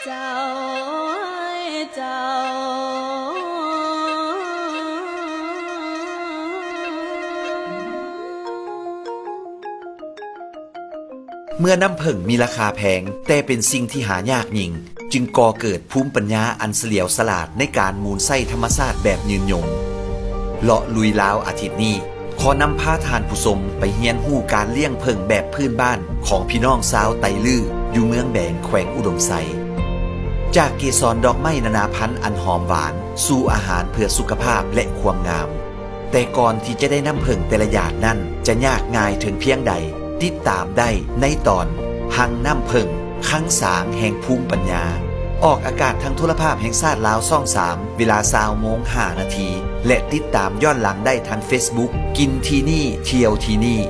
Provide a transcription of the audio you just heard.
ເຈົ້າເອີຍເຈົ້າ. ເມື່ອນ້ຳເຜິ້ງມີລາຄາແພງ, ແຕ່ເປັນສິ່ງທີ່ຫາຍາກຍິ່ງ, ຈຶ່ງກໍ່ເກີດພູມປັນຍາອັນສະຫຼຽວສະຫຼາດໃນການໝູນໃຊ້ທຳມະຊາດແບບຍືນຍົງ. ເລາະລຸຍລາວອາທິດນີ້, ຂໍນຳພາທ່ານຜູ້ຊົມໄປຮຽນຮູ້ການລ້ຽງເຜິ້ງແບບພື້ນບ້ານຂອງພີ່ນ້ອງຊາວໄຕລື ຢູ່ເມືອງແບງ ແຂວງອຸດົມໄຊ. ຈາກເກສອນດອກໄມ້ນານາພັນອັນຫອມຫວານ, ສູ່ອາຫານເພື່ອສຸຂະພາບ ແລະ ຄວາມງາມ. ແຕ່ກ່ອນທີ່ຈະໄດ້ນ້ຳເຜິ້ງແຕ່ລະຫຍາດນັ້ນ ຈະຍາກງ່າຍເຖິງພຽງໃດ, ຕິດຕາມໄດ້ໃນຕອນ ຮັງນ້ຳເຜິ້ງ ຄັງສາງແຫ່ງພູມປັນຍາ, ອອກອາກາດທາງໂທລະພາບແຫ່ງຊາດລາວ ຊ່ອງສາມ ເວລາຊາວໂມງຫ້ານາທີ ແລະ ຕິດຕາມຍ້ອນຫຼັງໄດ້ທາງເຟສບຸກ ກິນທີ່ນີ້ ທ່ຽວທີ່ນີ້.